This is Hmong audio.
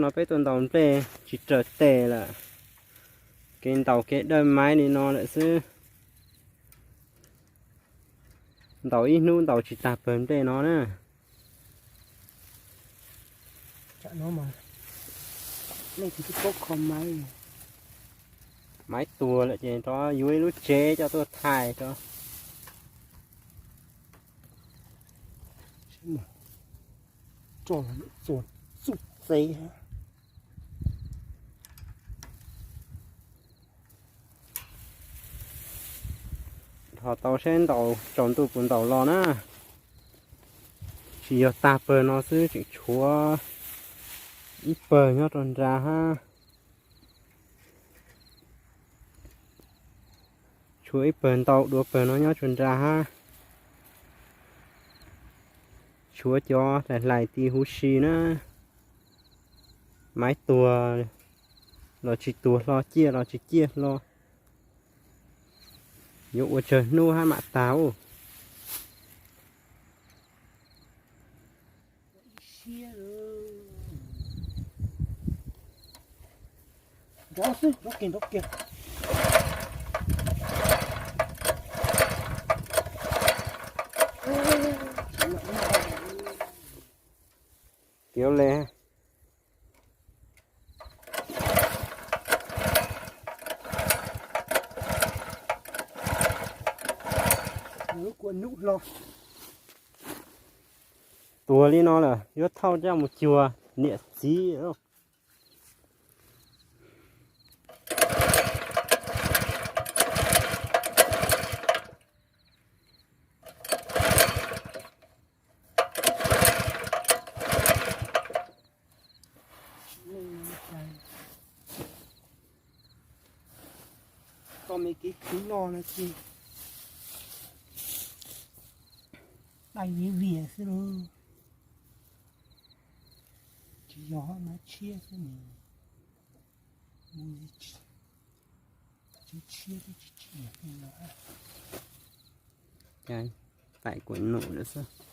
No peb tuaj ntaus nplej tsis raws tes lawm, kev ntaus kev dawj maib li no lawm xwb. Ntaus ib hnub ntaus tsis tag pawg nplej no na. Maib tuag lawm ces rov yuav ib lub tsev coj tuaj thaij rau. Dhos tau saib ntaus tsaus ntuj puas ntaus los na. Tsis yog tag pawg no xwb, tseem tshuav ib pawg nyob rau nrad hab. Tshuav ib pawg ntau dua pawg no nyob rau nrad hab. Tshuav cov hlais hlais ti huv si na. Maib tuag los tsis tuag hlo, ciaj los tsis ciaj hlo. Yuav ua tsawg hnub hab mam tag ub. Tiav le. Tuag li no lawm yuav thauj coj mus cuag niam txiv. Koj me kev khwv no no ces dai viv vias xwb lauj. Tsis yog hab, mab tshiab xwb nws, tshiab twb tsis tsim los. Tais kuam num lawm xwb.